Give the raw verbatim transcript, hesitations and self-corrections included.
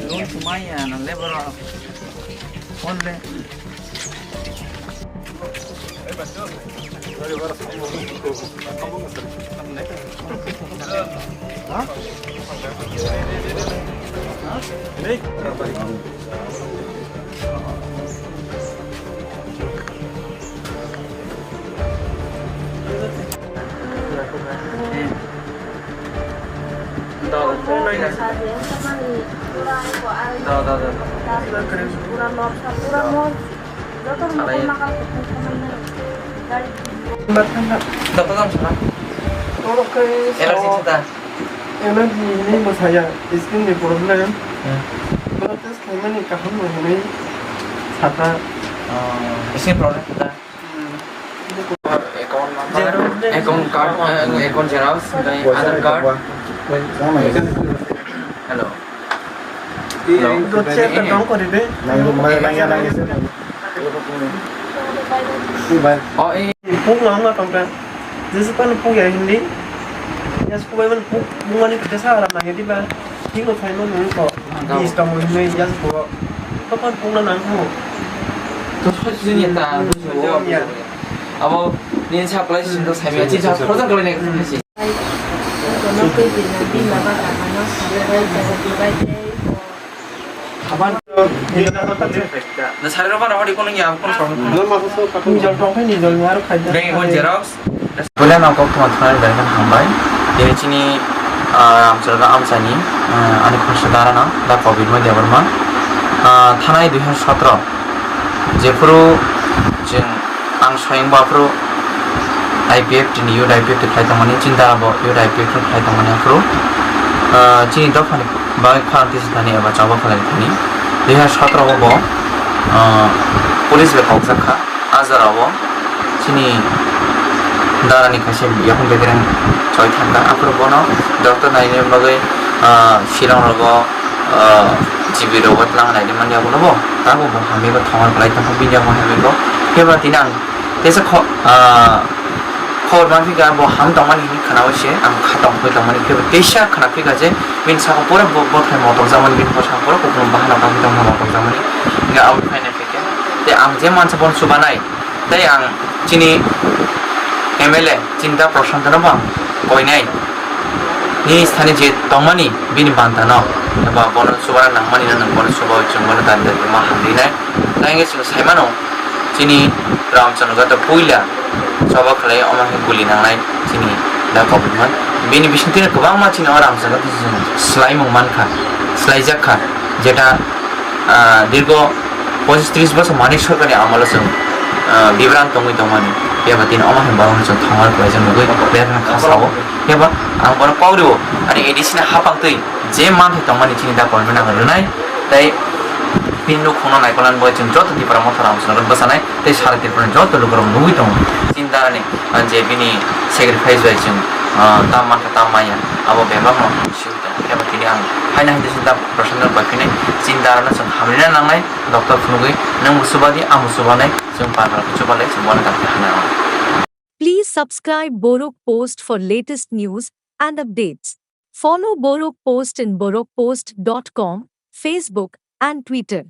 Lun sumaya na le boro. Onle. Allergy hinwi mwsaya, skin ni problem. Hmm. Blood test khaimani kaham no hinwi sakha. Oh, skin problem kha da? Hmm. Account number, account card, eh, account xerox, tei Aadhaar card. Hello. Hello. Check ka tong kori be. Oh, eh. Puk no wngma tongkha. Jesu phano puk ya hindi. Yes, puk bai man puk, puk mani kisa aram nang ya diba. Thik no phaima nung ko. Bis tamo hinwi yak bo. Tokon pungna nangkho. To sojini ta, hmm, bujo, sojini ya. Abo nini sa apply sin to sai mi, chi sa project kore ne kasi. Haban. Na sari roba rohori kono ya, kono problem. Nijol tongkhe nijol ni aro khaida. Bank account xerox. Puila no kok thoma thani dai khan hambai. Tini chini, ah, Ramcharga amchani, ah, ani khorsa dara no da Covid mo Debbarma. Ah, thanai dui hajar sotro. Jephuru jeng ang soyang ba phuru I P F T ni youth I P F T khlai tongmani chinta bo youth I P F T khlai tongmani phuru, ah, chini dophani bagwi khorang tisi thani eba choba khlai thani. Dui hajar sotro o bo, ah, police bai kokjak kha. Ah jora o chini dara ni kaisa yakung bekereng choi thangkha. Aphuru bono doctor naina bagwi, ah, Shillong rogo, ah, G B rogo twlang naina manya bono bo. Abo bo hamya bo thongor kwlai tongkha, bini yakung hamya bo. Phiya ba tini ang teisa kho-, ah, khobor man phika bo ham tongmani hinwi khwnaui se ang kha tongphai tongmani. Phiya ba teisa khwna phika je bini saka pura bo-, bothai motok jakmani, bini bwskango pura kupulung bahai no tongphai tongmani motok jakmani. Hinkhe aboni phaina phikhe tei ang je mansa bono chubanai. Tei ang chini M L A Chinta Prashanto no bo ang koinai. Nini sthani je tongmani bini banta no, eba bono chubana nangmani no nwng bono chubaui chwng bono dani dani ma hamrinai. Tei hwnkhe chwng sai mano chini Ramchandra Gata puila choba khlai omo khe guli nangnai chini da Covid man. Bini bisingtwi no kwbangma chini o Ramchandra Gata chwng swlaimung mankha, swlaijak kha, jeta, ah, dirgo pochish tris bosor Manik Sarkarni amolo chwng, ah, bibran tongwi tongmani, phiya ba tini omo hai borokno chwng thangma rwkhlaijak nugwi bebakno kha sao. Phiya ba ang bono kok rwo, ani A D C ni haphang twi je manthai tongmani chini da Government ang rwnai, tei bini nukhungno naikolnani bagwi chwng joto Tipra Motha Ramchandra bwchanai tei sara Tripura ni joto lukurok nugwi tongo. Chini darani, ah, je bini sacrifice bai chwng, ah, tam mankha tam manya, abo bebakno swi tongo. Phiya ba tini ang haino hai Chinta Prashanto bai phini chini darano chwng hamrina nangnai, doctor phunugwi nwng bo chubadi, ang bo chubanai, chwng pal pal khe chubalai, chwng bono dakti hana nangnai. Please subscribe Borok Post for latest news and updates. Follow Borok Post in borok post dot com, Facebook and Twitter.